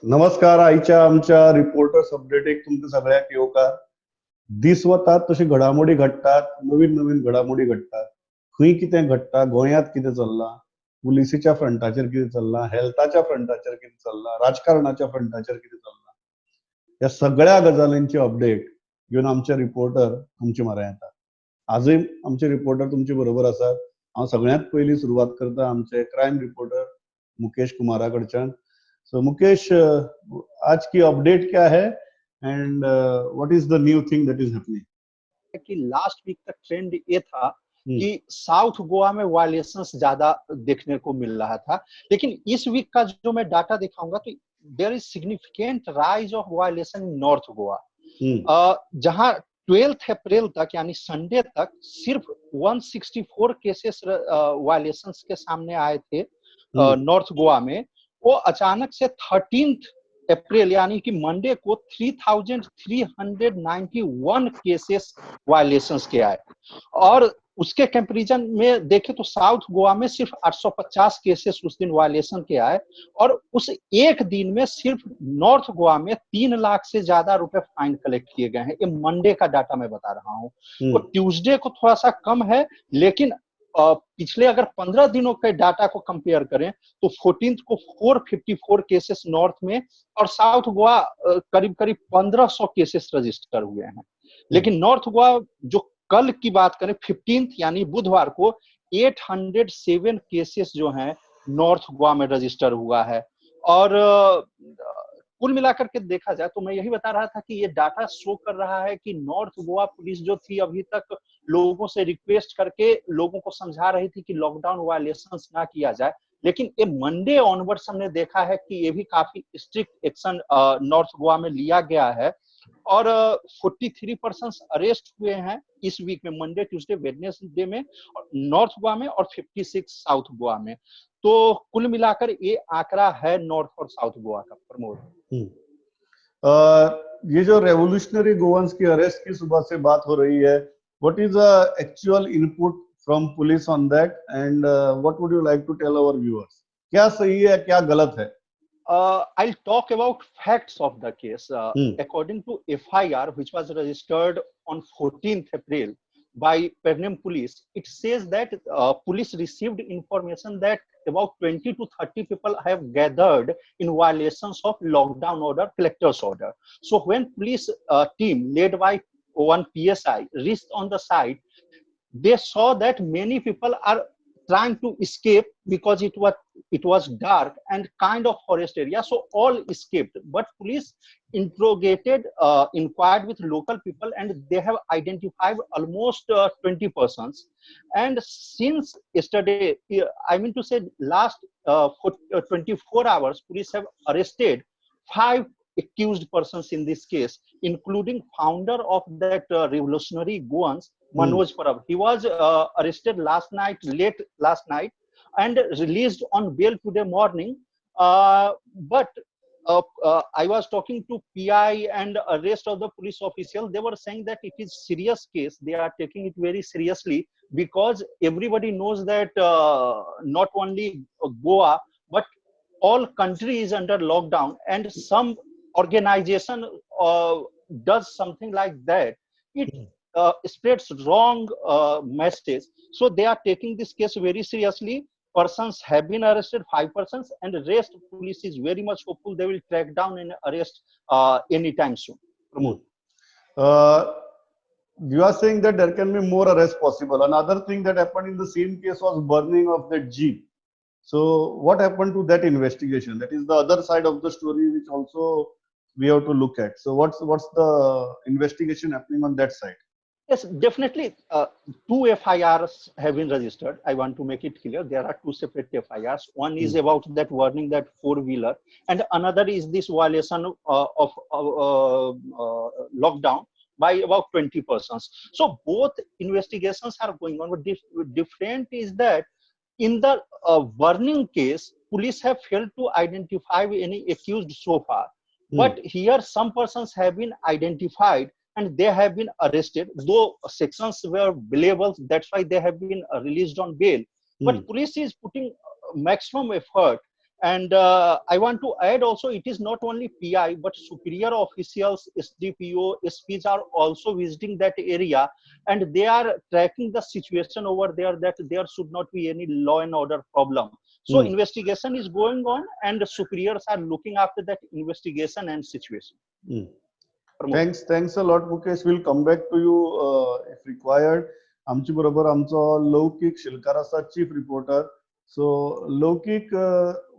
नमस्कार. आयच्या आमच्या रिपोर्टर्स अपडेटीक तुमकां सगळ्यांक येवकार. दीस वतात तशी घडामोडी घडटात, नवीन नवीन घडामोडी घडटात. खंय कितें घडटा, गोंयांत कितें चल्लां, पुलिसीच्या फ्रंटाचेर कितें चल्लां, हेल्थाच्या फ्रंटाचेर कितें चल्लां, राजकारणाच्या फ्रंटाचेर कितें चल्लां, ह्या सगळ्या गजालींची अपडेट घेवन आमचे रिपोर्टर तुमचे म्हऱ्यांत येतात. आजूय आमचे रिपोर्टर तुमचे बरोबर आसात. हांव सगळ्यांत पयलीं सुरवात करता आमचे क्रायम रिपोर्टर मुकेश कुमारा कडच्यान. सो मुकेश, आज की अपडेट क्या है and what is the new thing that is happening? कि लास्ट वीक तक ट्रेंड ये था कि साउथ गोवा में वायलेशंस ज्यादा देखने को मिल रहा था, लेकिन इस वीक का जो मैं डाटा दिखाऊंगा तो there is significant rise of violation in North Goa. जहां 12 अप्रैल तक यानी संडे तक सिर्फ 164 केसेस वायलेशंस के सामने आए थे नॉर्थ गोवा में, वो अचानक से 13 अप्रैल यानी कि मंडे को 3391 केसेस वायलेशंस के आए। और उसके कंपैरिजन में देखें तो साउथ गोवा में सिर्फ 850 केसेस उस दिन वायलेशन के आए और उस एक दिन में सिर्फ नॉर्थ गोवा में 3 लाख से ज्यादा रुपए फाइन कलेक्ट किए गए हैं। ये मंडे का डाटा मैं बता रहा हूँ। तो ट्यूसडे को थोड़ा सा कम है, लेकिन पिछले अगर 15 दिनों के डाटा को कंपेयर करें तो 14 को 454 केसेस नॉर्थ में और साउथ गोवा करीब करीब 1500 केसेस रजिस्टर हुए हैं। लेकिन नॉर्थ गोवा जो कल की बात करें 15 यानी बुधवार को 807 केसेस जो हैं नॉर्थ गोवा में रजिस्टर हुआ है। और कुल मिलाकर के देखा जाए तो मैं यही बता रहा था कि ये डाटा शो कर रहा है कि नॉर्थ गोवा पुलिस जो थी अभी तक लोगों से रिक्वेस्ट करके लोगों को समझा रही थी कि लॉकडाउन वायलेशंस ना किया जाए, लेकिन ये मंडे ऑनवर्ड्स हमने देखा है कि ये भी काफी स्ट्रिक्ट एक्शन नॉर्थ गोवा में लिया गया है। और 43 पर्सन अरेस्ट हुए हैं इस वीक में, मंडे ट्यूसडे वेडनेसडे में नॉर्थ गोवा में और 56 साउथ गोवा में। तो कुल मिलाकर ये आंकड़ा है नॉर्थ और साउथ गोवा का। प्रमोद, ये जो रेवोल्यूशनरी गोवंस की अरेस्ट की सुबह से बात हो रही है, what is the actual input from police on that and what would you like to tell our viewers? क्या सही है, क्या गलत है? I'll talk about facts of the case. According to FIR, which was registered on 14th April by Pernem police, it says that police received information that about 20 to 30 people have gathered in violations of lockdown order, collector's order. So when police team led by one PSI reached on the site, they saw that many people are trying to escape because it was dark and kind of forest area, so all escaped. But police interrogated, inquired with local people, and they have identified almost 20 persons. And since yesterday, I mean to say last 24 hours, police have arrested 5 accused persons in this case, including founder of that revolutionary Goans, Manoj Parab. He was arrested last night, late last night, and released on bail today morning. But I was talking to PI and rest of the police officials. They were saying that it is serious case. They are taking it very seriously because everybody knows that not only Goa, but all country is under lockdown, and some organization does something like that, it spreads wrong message. So they are taking this case very seriously. Persons have been arrested, 5 persons, and the rest police is very much hopeful they will track down and arrest anytime soon. Pramod. You are saying that there can be more arrests possible. Another thing that happened in the same case was burning of the jeep. So what happened to that investigation? That is the other side of the story, which also we have to look at. So what's the investigation happening on that side? Yes, definitely. 2 FIRs have been registered. I want to make it clear. There are 2 separate FIRs. One is about that warning, that four-wheeler, and another is this violation of lockdown by about 20 persons. So both investigations are going on. But different is that in the burning case, police have failed to identify any accused so far. But here some persons have been identified and they have been arrested, though sections were believable, that's why they have been released on bail. But police is putting maximum effort And I want to add also, it is not only PI, but superior officials, SDPO, SPs are also visiting that area, and they are tracking the situation over there, that there should not be any law and order problem. So investigation is going on, and the superiors are looking after that investigation and situation. Thanks a lot, Mukesh. We'll come back to you if required. आमचे बरोबर आमचो लौकीक शिलकार आसा, chief reporter. So Laukik,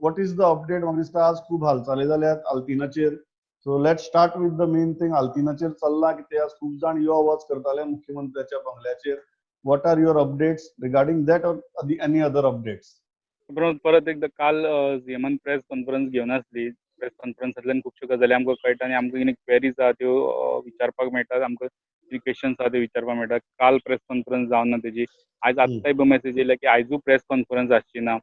what is the update? म्हाका दिसता आज खूब हालचाली जाल्यात आल्तिनाचेर. So let's start with the main thing. आल्तिनाचेर चल्लां कितें? आज खूब जाण यो वच करताले मुख्यमंत्र्याच्या बंगल्याचेर. What are your updates regarding that or any other updates? परत एकदा, काल सीएमान प्रेस कॉन्फरन्स घेवन आसली. प्रेस कॉन्फरन्सांतल्यान खुबश्यो गजाली आमकां कळटा आनी आमकां कितें क्वेरीज आहा त्यो विचारपाक मेळटात, आमकां कितें क्वेश्चन्स आहा ते विचारपाक मेळटा. काल प्रेस कॉन्फरन्स जावन ना तेजी. आयज आत्ताय मेसेज येयल्या की आयजूय प्रेस कॉन्फरन्स आसची ना.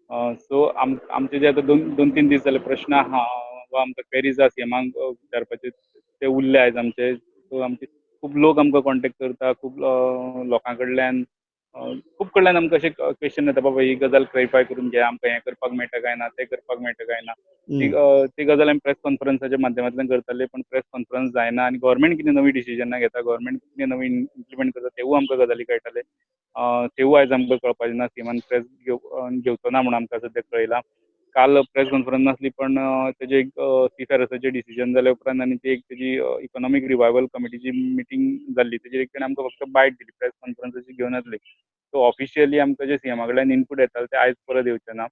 सो आमचे जे आतां 2-3 दीस जाले प्रश्न आहा वा आमकां क्वेरीज आहा सीएमाक विचारपाचे, ते उरले आयज आमचे. सो आमचे खूब लोक आमकां कॉन्टेक्ट करता, खूब लोकां कडल्यान, खूब कडल्यान आमकां अशें क्वेश्चन येता, बाबा ही गजाल क्लॅरिफाय करून घे, आमकां हें करपाक मेळटा काय ना, तें करपाक मेळटा काय ना. ती गजाल आमी प्रेस कॉन्फरन्साच्या माध्यमांतल्यान करताले, पण प्रेस कॉन्फरन्स जायना आनी गव्हर्मेंट कितें नवी डिसिजनां घेता, गव्हर्मेंट कितें नवी इम्प्लिमेंट करता तेवूय आमकां गजाली कळटाले. तेवूय आयज आमकां कळपाचें ना. सीएमान प्रेस घेवचो ना म्हूण आमकां सद्याक कळयलां. काल प्रेस कॉन्फरन्स नासली, पण तेजे एक सी फेरसाचें डिसिजन जाल्या उपरांत आनी ती एक तेजी इकॉनॉमीक रिवायवल कमिटीची मिटींग जाल्ली, तेजेर एक ताणें आमकां फक्त बायट दिली, प्रेस कॉन्फरन्साची घेवन नासली. सो ऑफिशियली आमकां जे सीएमा कडल्यान इनपूट येताले ते आयज परत येवचे ना.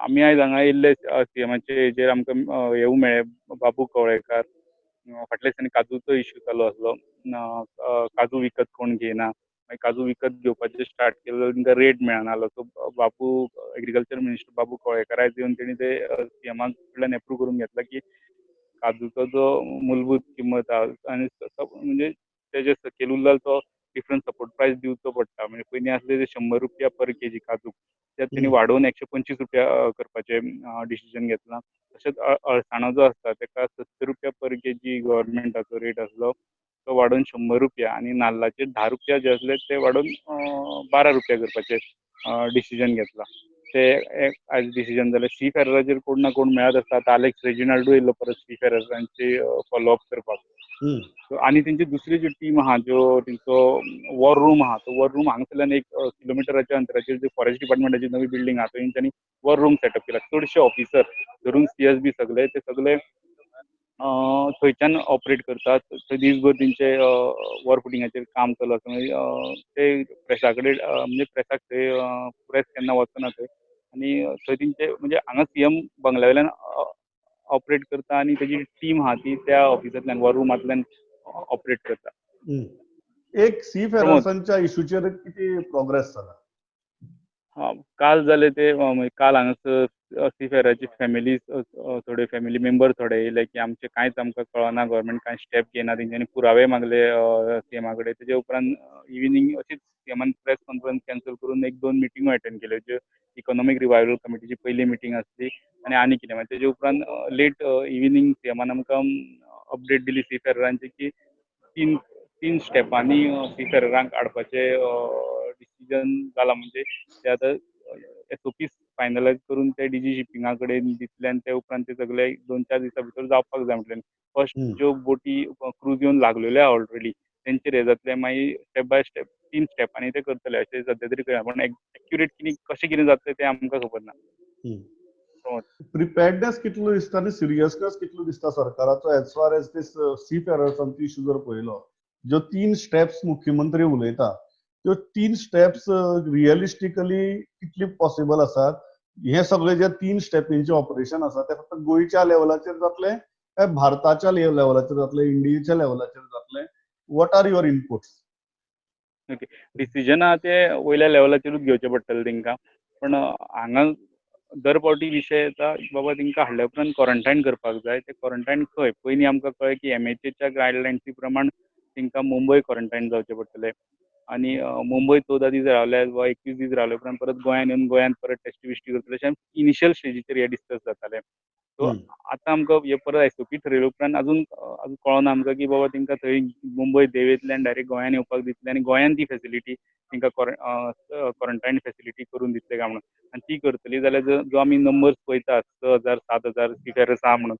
आमी आयज हांगा येयल्ले सीएमाचे हेजेर आमकां येवूं मेळ्ळे बाबू कवळेकार. फाटल्या दिसांनी काजूचो इश्यू चालू आसलो, काजू विकत कोण घेयना, मागीर काजू विकत घेवपाचें स्टार्ट केलें जाल्यार तांकां रेट मेळनासलो. सो बाबू, एग्रीकल्चर मिनिस्टर बाबू कवळेकार आयज येवन तेणी ते सीएमा कडल्यान एप्रूव करून घेतला की काजूचो जो मूलभूत किंमत आहा आनी म्हणजे तेजे सकयल उरला तो डिफरंट सपोर्ट प्रायस दिवचो पडटा. म्हणजे पयलीं आसले ते 100 रुपया पर केजी काजूक, त्यात तेणी वाडोवन 125 रुपया करपाचें डिसिजन घेतलां. तशेंच अळसाणो जो आसता तेका 70 रुपया पर केजी गव्हर्मेंटाचो रेट आसलो, तो वाडोवन 100 रुपया, आनी नाल्लाचेर 10 रुपया जे आसले ते वाडोवन 12 रुपया करपाचें डिसिजन घेतलां. ते आयज डिसिजन जालें. सी फेरराचेर कोण ना कोण मेळत आसता. आतां आलेक्स रेजिनाल्डो येयल्लो परत सी फेररांची फॉलोअप करपाक. आनी तेंची दुसरी जी टीम आहा, ज्यो तेंचो वॉर रूम आहा, तो वॉर रूम हांगासरल्यान 1 किलोमिटराच्या अंतराचेर जी फॉरेस्ट डिपार्टमेंटाची नवी बिल्डींग आहा, थंय तेंच्यांनी वॉर रूम सेटअप केला. चडशे ऑफिसर धरून सीएसबी सगळे ते सगळे थंयच्यान ऑपरेट करतात. थंय दीसभर तेंचे वॉर फुटिंगाचेर काम चालू आसता. म्हणजे ते प्रेसा कडेन, म्हणजे प्रेसाक थंय प्रेस केन्ना वचना थंय. आनी थंय तेंचे म्हणजे हांगा सीएम बंगल्या वयल्यान ऑपरेट करता आनी तेजी टीम आहा ती त्या ऑफिसांतल्यान वॉर रुमांतल्यान ऑपरेट करता. एक सी फेरसांच्या इशूचेर कितें प्रोग्रेस जाला? काल जाले ते, काल हांगासर सी फेराची फॅमिली, थोडे फॅमिली मेंबर थोडे येयले की आमचे कांयच आमकां कळना, गव्हर्मेंट कांय स्टेप घेयना. तेंच्यांनी पुरावे मागले सीएमा कडेन. तेजे उपरांत इव्हिनींग अशीच सीएमान प्रेस कॉन्फरन्स कॅन्सल करून 1-2 मिटिंगो अटेंड केल्यो, ज्यो इकॉनॉमीक रिवायवल कमिटीची पयली मिटींग आसली आनी आनी कितें. मागीर तेजे उपरांत लेट इव्हिनींग सीएमान आमकां अपडेट दिली सी फेररांची की 3 स्टेपांनी सी फेररांक हाडपाचें डिसिजन जालां. म्हणजे ते आतां एसओपी फायनलायज करून ते डीजी शिपिंगा कडेन दितले आनी ते उपरांत ते सगळे 2-4 दिसां भितर जावपाक जाय म्हटलें. फर्स्ट ज्यो बोटी क्रूज येवन लागलेल्यो आहा ऑलरेडी तेंचेर हें जातलें, मागीर स्टेप बाय स्टेप 3 स्टेपांनी ते करतले अशें सद्या तरी कळना, पण एक्युरेट कितें कशें कितें जातलें तें आमकां खबर ना. प्रिपेर्डनेस कितलो दिसता आनी सिरियसनेस कितलो दिसता सरकाराचो as far as this sea फेरर्सांचो issue जर पळयलो, ज्यो 3 स्टेप्स मुख्यमंत्री उलयता त्यो 3 स्टेप्स रियलिस्टिकली कितली पॉसिबल आसात? हे सगळे जे 3 स्टेपींचे ऑपरेशन आसा ते फक्त गोंयच्या लेवलाचेर जातले काय भारताच्या लेवलाचेर जातले, इंडियेच्या लेवलाचेर जातले? What are your inputs? Okay, decision आहा ते वयल्या लेवलाचेरूच घेवचें पडटलें तेंकां, पण हांगा दर फावटी विशय येता बाबा तेंकां हाडल्या उपरांत क्वॉरंटायन करपाक जाय. ते क्वॉरंटायन खंय? पयलीं आमकां कळ्ळें की एमएचएच्या गायडलायन्सी प्रमाण तेंकां मुंबय क्वॉरंटायन जावचें पडटलें आनी मुंबय 14 दीस रावले वा 21 दीस रावले उपरांत परत गोंयांत येवन गोंयांत परत टेस्टी बिश्टी करतले अशें इनिशियल स्टेजीचेर हे डिस्कस जातालें. सो आतां आमकां हे परत एसओपी ठरयले उपरांत अजून अजून कळना आमकां की बाबा तांकां थंय मुंबय देंवयतले आनी डायरेक्ट गोंयान येवपाक दितले आनी गोंयान ती फेसिलिटी तांकां क्वॉरंटायन फेसिलिटी करून दितले काय म्हणून. आनी ती करतली जाल्यार जो आमी नंबर्स पळयतात 6,000 7,000 सीफेरर्स आहा म्हणून,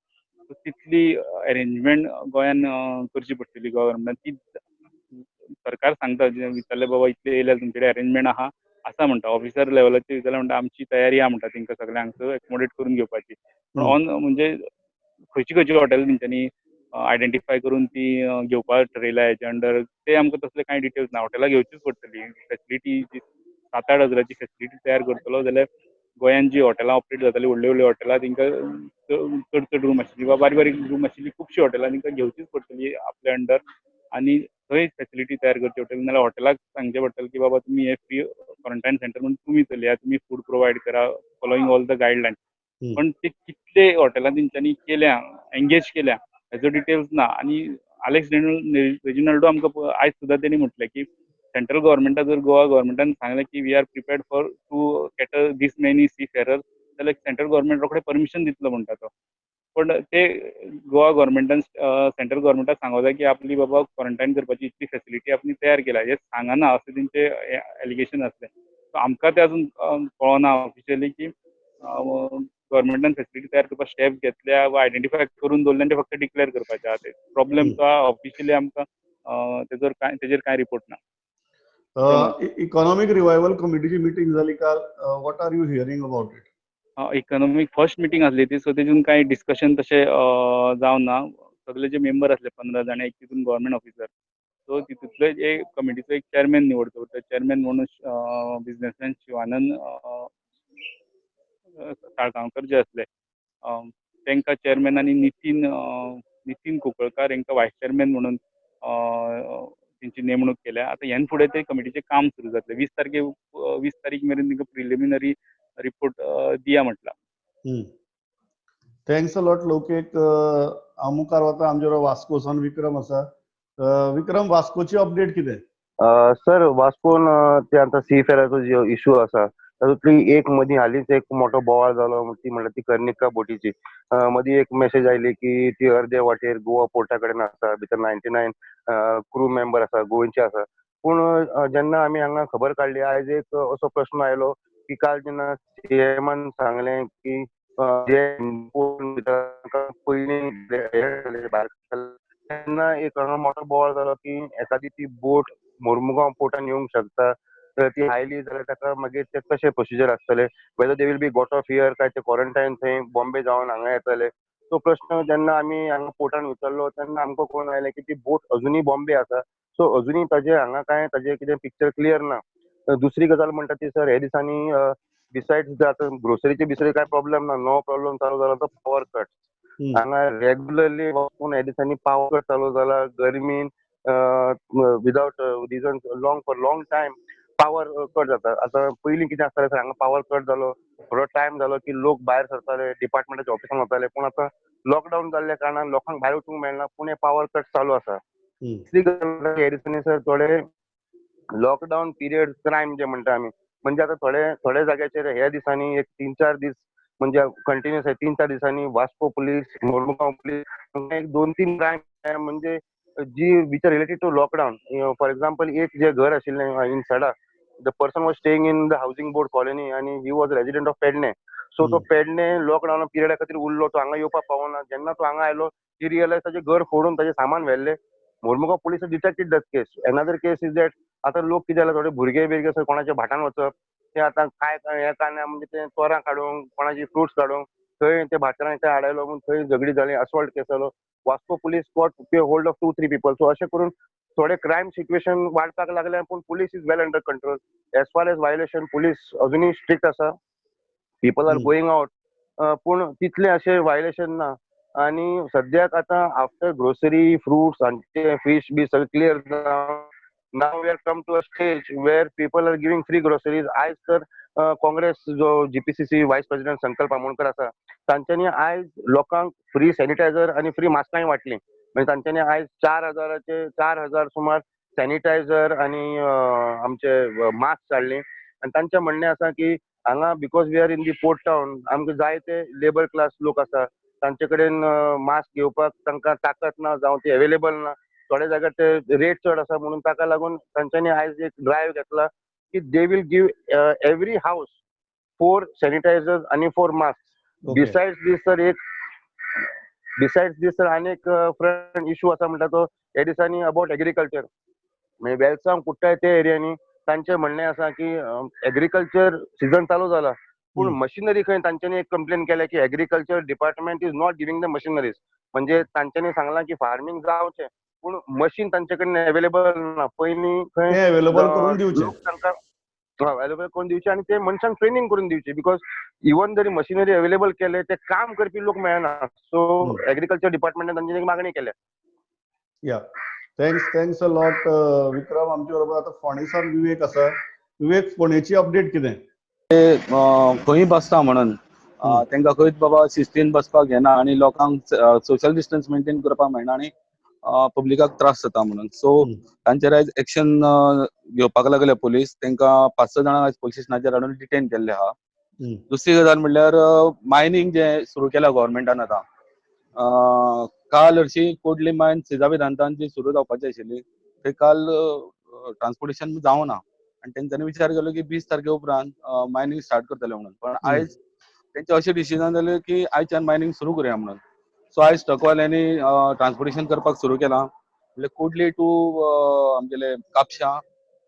तितली अरेंजमेंट गोंयान करची पडटली गव्हर्मेंटान. ती सरकार सांगता, विचारलें बाबा इतले येयल्यार तुमचे कडेन अरेंजमेंट आहा आसा म्हणटा, ऑफिसर लेवलाचेर विचारलें म्हणटा आमची तयारी आहा म्हणटा तांकां सगळ्यांक एकोमोडेट करून घेवपाची. पूण ऑन म्हणजे खंयची खंयची हॉटेल तेंच्यांनी आयडेंटिफाय करून ती घेवपाक ठरयल्या हेच्या अंडर ते आमकां तसले कांय डिटेल्स ना. हॉटेलां घेवचीच पडटली फेसिलिटी, 7-8 हजाराची फेसिलिटी तयार करतलो जाल्यार गोंयान जी हॉटेलां ऑपरेट जातालीं व्हडलीं व्हडलीं हॉटेलां तांकां चड चड रूम आशिल्ली वा बारीक बारीक रूम आशिल्ली खुबशीं हॉटेलां तांकां घेवचीच पडटली आपल्या अंडर आनी थंय फेसिलिटी तयार करची पडटली. नाल्यार हॉटेलाक सांगचें पडटलें की बाबा तुमी हे फ्री क्वॉरंटायन सेंटर म्हणून तुमी चलया, तुमी फूड प्रोवायड करा फॉलोइंग ऑल the guidelines. पण ते कितले हॉटेलां तेंच्यांनी केल्या एंगेज केल्या हेजो डिटेल्स ना. आनी आलेक्स रेजिनाल्डो आमकां आयज सुद्दां तेणी म्हटलें की सेंट्रल गव्हर्मेंटा जर गोवा गव्हर्मेंटान सांगलें की we are prepared for to cater this many seafarer जाल्यार सेंट्रल गव्हर्मेंट रोखडें परमिशन दितलो म्हणटा तो. पण ते गोवा गव्हर्मेंटान सेंट्रल गव्हर्मेंटाक सांगो जाय की आपली बाबा क्वॉरंटायन करपाची इतली फेसिलिटी आपली तयार केल्या हें सांगना अशें तेंचें एलिगेशन आसलें. सो आमकां तें अजून कळना ऑफिशियली की गव्हर्मेंटान फेसिलिटी तयार करपाक स्टेप घेतल्या वा आयडेंटिफाय करून दवरल्या आनी ते फक्त डिक्लेअर करपाचें आहा. ते प्रॉब्लेम तो ऑफिशियली आमकां तेजेर कांय रिपोर्ट ना. इकॉनॉमिक रिवायवल कमिटीची मिटींग जाली काल, what are you hearing about it? Economic first meeting आसली ती, सो तेजून कांय डिस्कशन तशें जावं ना. सगळे जे मेंबर आसले 15 जाण, एक तितून गव्हर्मेंट ऑफिसर, सो तितूंतले एक कमिटीचो एक चेअरमॅन निवडचो पडटा. चेअरमॅन म्हणून बिजनेसमॅन शिवानंद साळगांवकर जे आसले तांकां चेअरमॅन आनी नितीन कुंकळकार हांकां वायस चेअरमॅन म्हणून तेंची नेमणूक केल्या. आतां ह्यान फुडें ते कमिटीचें काम सुरू जातलें. 20 तारीख मेरेन तांकां प्रिलिमिनरी रिपोर्ट दिया म्हटला. Thanks a lot लौकीक. हांव मुखार वता, आमचे बरोबर वास्को सावन विक्रम आसा. विक्रम, वास्कोची अपडेट कितें? सर, वास्कोन ते आतां सी फेराचो जो इशू आसा तातूंतली एक मदीं हालींच एक मोठो बोवाळ जालो ती म्हणल्यार ती कर्निका बोटीची. मदीं एक मेसेज आयली की ती अर्दे वाटेर गोवा पोर्टा कडेन आसा, भितर 99 क्रू मेंबर आसा, गोंयचे आसा. पूण जेन्ना आमी हांगा खबर काडली, आयज एक असो प्रश्न आयलो की काल जेन्ना सीएमान सांगलें की जे पयलीं भायर तेन्ना एक हांगा मोठो बोवाळ जालो की एखादी ती बोट मोर्मुगांव पोर्टान येवंक शकता, तर ती आयली जाल्यार ताका मागीर ते कशें प्रोसिजर आसतलें, whether they will be got off here काय ते क्वॉरंटायन थंय बॉम्बे जावन हांगा येतले. तो प्रश्न जेन्ना आमी हांगा पोर्टान विचारलो तेन्ना आमकां कळून आयलें की ती बोट अजुनूय बॉम्बे आसा, सो अजुनूय ताजें हांगा कांय ताजें कितें पिक्चर क्लियर ना. दुसरी गजाल म्हणटा ती सर, हे दिसांनी बिसायड्स आतां ग्रोसरीचे बिसरी कांय प्रॉब्लेम ना, नवो प्रॉब्लेम चालू जाला तो पावर कट. हांगा रेगुलरली वचून हे दिसांनी पावर कट चालू जाला, गरमीन without reason long for long time power cut जाता. आतां पयलीं कितें आसतालें सर, हांगा पावर कट जालो थोडो टायम जालो की लोक भायर सरताले, डिपार्टमेंटाच्या ऑफिसान वताले, पूण आतां लॉकडावन जाल्ल्या कारणान लोकांक भायर वचूंक मेळना, पूण हे पावर कट चालू आसा. तिसरी गजाल हे दिसांनी सर थोडे लॉकडावन पिरियड क्रायम जे म्हणटा आमी, म्हणजे आतां थोडे थोडे जाग्याचेर ह्या दिसांनी एक 3-4 दीस म्हणजे कंटिन्युअस 3-4 दिसांनी वास्को पुलीस, मोर्मुगांव पुलीस एक 2-3 क्रायम म्हणजे जी which are related to lockdown. For example, एक जे घर आशिल्लें in Sada, the person was staying in the housing board colony आनी he was resident of Pedne. So तो पेडणे लॉकडावन पिरियडा खातीर उरलो, तो हांगा येवपाक पावना. जेन्ना तो हांगा आयलो ही रियलायज ताजें घर फोडून ताजें सामान व्हेल्लें. Mormugao police detected that case. Another case is that आतां लोक कितें जाला, थोडे भुरगे बिरगे सर कोणाच्या भाटान वचप, ते आतां काय हें काय ना म्हणजे ते तोरां काडूंक, कोणाची फ्रुट्स काडूंक थंय ते भाटकारांक ते आडायलो म्हूण थंय झगडी जाली, असॉल्ट केस जालो. Vasco police got hold of 2-3 people. So अशें करून थोडे क्रायम सिट्युएशन वाडपाक लागले, पूण police is well under control. As far as violation police अजुनूय स्ट्रिक्ट आसा, पीपल are going out, पूण तितलें अशें वायलेशन ना. आनी सद्याक आतां आफ्टर ग्रोसरी, फ्रुट्स आनी फीश बी सगळें क्लियर जावन now we are come to a stage where people are giving free groceries. आयज तर काँग्रेस जो GPCC vice president Sankalp Amonkar आसा, तांच्यांनी आयज लोकांक फ्री सॅनिटायझर आनी फ्री मास्कांय वांटली. म्हणजे तांच्यांनी आयज 4,000 सुमार सॅनिटायझर आनी आमचे मास्क हाडले. आनी तांचें म्हणणें आसा की हांगा because we are in the port town, आमकां जायते लेबर क्लास लोक आसा, तांचे कडेन मास्क घेवपाक तांकां ताकद ना जावं ती अवेलेबल ना. थोड्या जाग्यार ते रेट चड आसा म्हणून ताका लागून तांच्यांनी आयज एक ड्रायव्ह घेतला की they will give every house 4 sanitizers आनी 4 मास्क. बिसायड्स दीस सर आनी एक फ्रंट इशू आसा म्हणटा तो ह्या दिसांनी अबाउट एग्रीकल्चर. म्हणजे वेलसांव, कुट्टाय त्या एरियांनी तांचें म्हणणें आसा की एग्रीकल्चर सिजन चालू जाला पूण मशिनरी खंय. तांच्यांनी एक कंप्लेन केल्या की agriculture department is not giving the machineries. म्हणजे तांच्यांनी सांगलां की फार्मींग जावचें पूण मशीन तांचे कडेन अवेलेबल ना. पयलीं खंय अवेलेबल करून दिवचें. तांकां अवेलेबल करून दिवचे आनी ते मनशांक ट्रेनिंग करून दिवचे, because even जरी मशिनरी अवेलेबल केले, ते काम करपी लोक मेळना. सो एग्रीकल्चर डिपार्टमेंटान तांची एक मागणी केल्या. Yeah, thanks, thanks a lot Vikram. आमच्या बरोबर आता फोंडेसान विवेक आसा. विवेक, फोंडेची अपडेट कितें? खंय बसता म्हणून तांकां खंयच बाबा शिस्तीन बसपाक घेना आनी लोकांक सोशल डिस्टन्स मेंटेन करपाक मेळना आनी पब्लिकाक त्रास जाता म्हणून. सो तांचेर आयज एक्शन घेवपाक लागले पोलीस. तांकां पांच स जाणांक आयज पोलीस स्टेशनाचेर हाडून डिटेन केल्ले आहा. दुसरी गजाल म्हणल्यार मायनींग जे सुरू केला गव्हर्मेंटान आतां, काल हरशीं कोडली मायन सिजा वेदांतान जी सुरू जावपाची आशिल्ली थंय काल ट्रान्सपोर्टेशन जावना आनी तेंच्यांनी विचार केलो की 20 तारखे उपरांत मायनींग स्टार्ट करतले म्हणून. पण आयज तेंचे अशें डिसिजन जालें की आयच्यान मायनींग सुरू करुया म्हणून. सो आयज ट्रकवाल्यांनी ट्रान्सपोर्टेशन करपाक सुरू केलां. म्हणल्यार कोडली टू आमगेले कापशां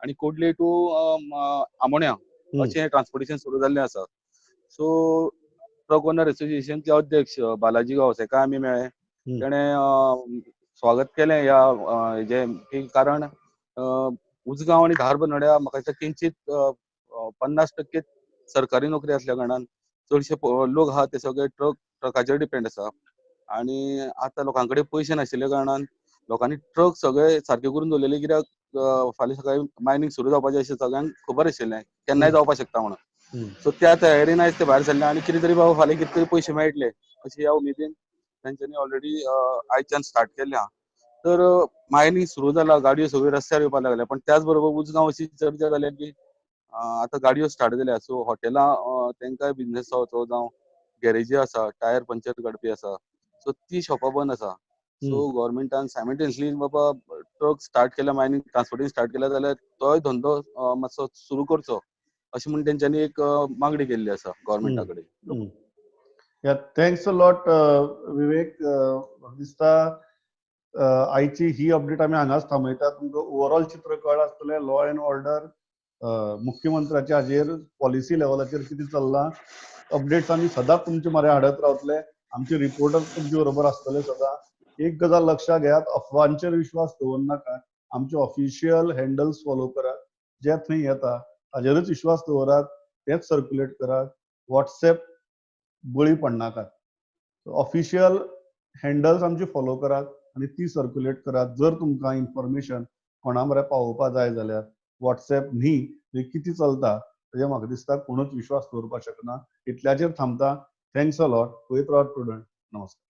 आनी कोडली टू आमोण्या अशें ट्रान्सपोर्टेशन सुरू जाल्लें आसा. सो ट्रक ओनर एसोसिएशनचे अध्यक्ष बालाजी गांवस हेका आमी मेळ्ळे. तेणें स्वागत केलें ह्या हेजें की कारण उजगांव आनी धारबांदोड्या म्हाका दिसता किंचीत 50% सरकारी नोकरी आसल्या कारणान चडशे लोक आहा ते सगळे ट्रकाचेर डिपेंड आसा आनी आतां लोकां कडेन पयशे नाशिल्ल्या कारणान लोकांनी ट्रक सगळे सारके करून दवरलेले, कित्याक फाल्यां सकाळी मायनींग सुरू जावपाचें अशें सगळ्यांक खबर आशिल्लें, केन्नाय जावपाक शकता म्हणून. सो त्या तयारेन आयज ते भायर सरले आनी कितें तरी बाबा फाल्यां कितें तरी पयशे मेळटले अशें ह्या उमेदीन तेंच्यांनी ऑलरेडी आयच्यान स्टार्ट केल्लें आहा. तर मायनींग सुरू जाला, गाडयो सगळ्यो रस्त्यार येवपाक लागल्या, पण त्याच बरोबर उजगांव अशी चर्चा जाल्या की आतां गाडयो स्टार्ट जाल्या, सो हॉटेलां तांकांय बिजनेस जावचो जावं गॅरेजी आसा, टायर पंक्चर काडपी आसा, सो ती शॉपां बंद आसा. सो गव्हर्मेंटान सायमल्टेनियसली बाबा ट्रक स्टार्ट केल्या, मायनींग ट्रान्सपोर्टींग स्टार्ट केल्या जाल्यार तोय धंदो मातसो सुरू करचो अशें म्हूण तेंच्यांनी एक मागणी केल्ली आसा गव्हर्मेंटा कडेन. Yeah, thanks a lot Vivek. म्हाका दिसता आयची ही अपडेट आमी हांगाच थांबयतात. तुमकां ओवरऑल चित्र कळ्ळां आसतलें, लॉ एंड ऑर्डर, मुख्यमंत्र्याच्या हाजेर पॉलिसी लेवलाचेर कितें चल्लां. अपडेट्स आमी सदांच तुमचे म्हऱ्यान हाडत रावतले. आमचे रिपोर्टर तुमचे बरोबर आसतले सदां. एक गजाल लक्षात घेयात, अफवांचेर विश्वास दवरनाकात. आमचे ऑफिशियल हँडल्स फॉलो करात. जे थंय येता ताजेरूच विश्वास दवरात, तेच सर्क्युलेट करात. वॉट्सएप बळी पडनाकात. ऑफिशियल हँडल्स आमचे फॉलो करात आनी ती सर्क्युलेट करात. जर तुमकां इन्फॉर्मेशन कोणा म्हऱ्यान पावोवपा जाय जाल्यार, वॉट्सएप न्ही, थंय कितें चलता तेजेर म्हाका दिसता कोणूच विश्वास दवरपाक शकना. इतल्याचेर थांबता. Thanks a lot. पळयत रावात प्रुडंट. नमस्कार.